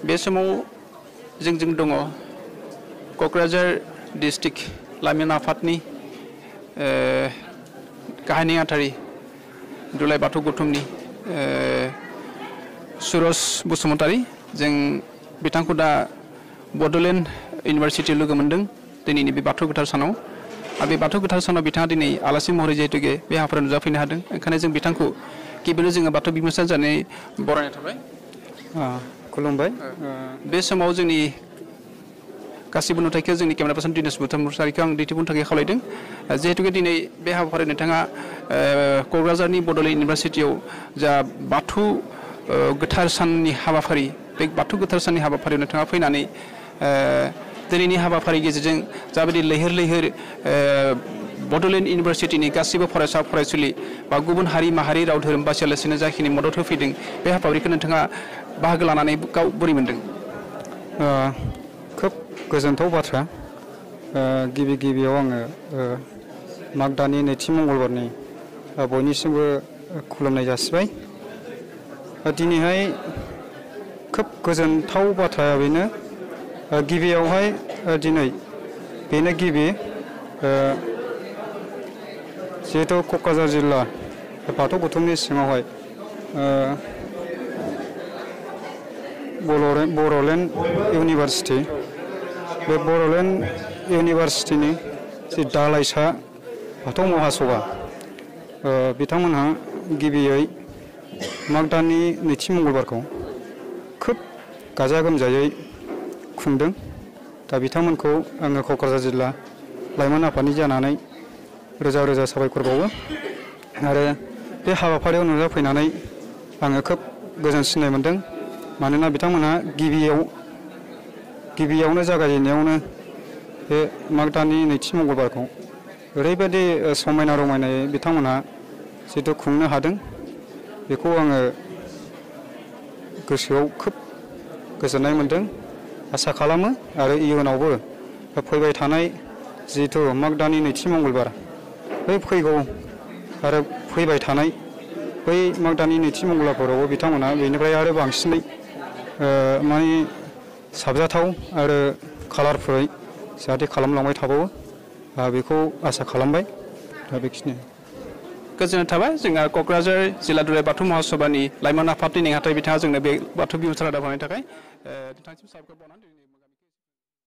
बे समाव जोंजों दङ क'क्राझार डिस्ट्रिक्ट लाइमोन आफादनि गाहाय नेहाथारि दुलाराय बाथौ गौथुमनि सुरज बसुमतारी जों बिथांखौ दा बड'लेण्ड इउनिभारसिटियाव लोगो मोनदों दिनैनि बे बाथौ गोथार सानाव आरो बे बाथौ गोथार सानाव बिथाङा दिनै आलासि महरै जिहेतुके बे हाबाफारियाव नुजाफैनो हादों ओंखायनो जों बिथांखौ गिबियावनो जोङो बाथौ बिबुंसार जानानै बरायनाय थाबाय खुलुमबाय बे समाव जोंनि गासिबो नुथायखौ जोंनि केमेरा पार्सन दिनेश बसुमतारीखौ आं दिन्थिफुंनो थाखाय खावलायदों जिहेतुके दिनै बे हाबाफारियाव नोंथाङा क'क्राझारनि बड'लेण्ड इउनिभारसिटियाव जा बाथौ गोथार साननि हाबाफारि बे बाथौ गोथार साननि हाबाफारियाव नोंथाङा फैनानै दिनैनि हाबाफारि गेजेरजों जाबायदि लैहोर लैहोर बड'लेण्ड इउनिभारसिटिनि गासिबो फरायसा फरायसुलि बा गुबुन हारि माहारि राव धोरोम बासियालासेनो जाखिनि मदद होफैदों बे हाबाफारिखौ नोंथाङा बाहागो लानानै गाव बोरै मोनदों खोब गोजोनथाव बाथ्रा गिबि गिबियाव आङो माग दाननि नैथि मंगलबारनि बयनिसिमबो खुलुमनाय जासिबाय दिनैहाय खोब गोजोनथाव बाथ्राया बेनो गिबियावहाय दिनै बेनो गिबि जिहेतु क'क्राझार जिल्ला बाथौ गौथुमनि सिङावहाय बड'लेण्ड इउनिभारसिटि बे बड'लेण्ड इउनिभारसिटिनि जि दालाइसा बाथौ महासभा बिथांमोनहा गिबियै माग दाननि नैथि मंगलबारखौ खोब गाजा गोमजायै खुंदों दा बिथांमोनखौ आङो क'क्राझार जिल्ला लाइमोन आफादनि जानानै रोजा रोजा साबायखर बावो आरो बे हाबाफारियाव नुजाफैनानै आङो खोब गोजोनसिननाय मोनदों मानोना बिथांमोनहा गिबियावनो जागायजेननायावनो बे माग दाननि नैथि मंगलबारखौ ओरैबायदि समायना रमायनायै बिथांमोनहा जिहेतु खुंनो हादों बेखौ आङो गोसोआव खोब गोजोननाय मोनदों आसा खालामो आरो इयुनावबो फैबाय थानाय जिहेतु माग दाननि नैथि मंगलबार बै फैगौ आरो फैबाय थानाय बै माग दाननि नैथि मंगलबारफोरावबो बिथांमोनहा बेनिफ्राय आरो बांसिनै माने साबजाथाव आरो कालारफुलै जाहाथे खालामलांबाय थाबावो बेखौ आसा खालामबाय दा बेखिनि गोजोननाय थाबाय जोंहा क'क्राझार जिल्ला दुलाराय बाथौ महासभानि लाइमोन आफादनि नेहाथारि बिथाङा जोंनो बे बाथौ बिबुंसार रादाब होनायनि थाखाय बिथांसिम साबायखर बावनानै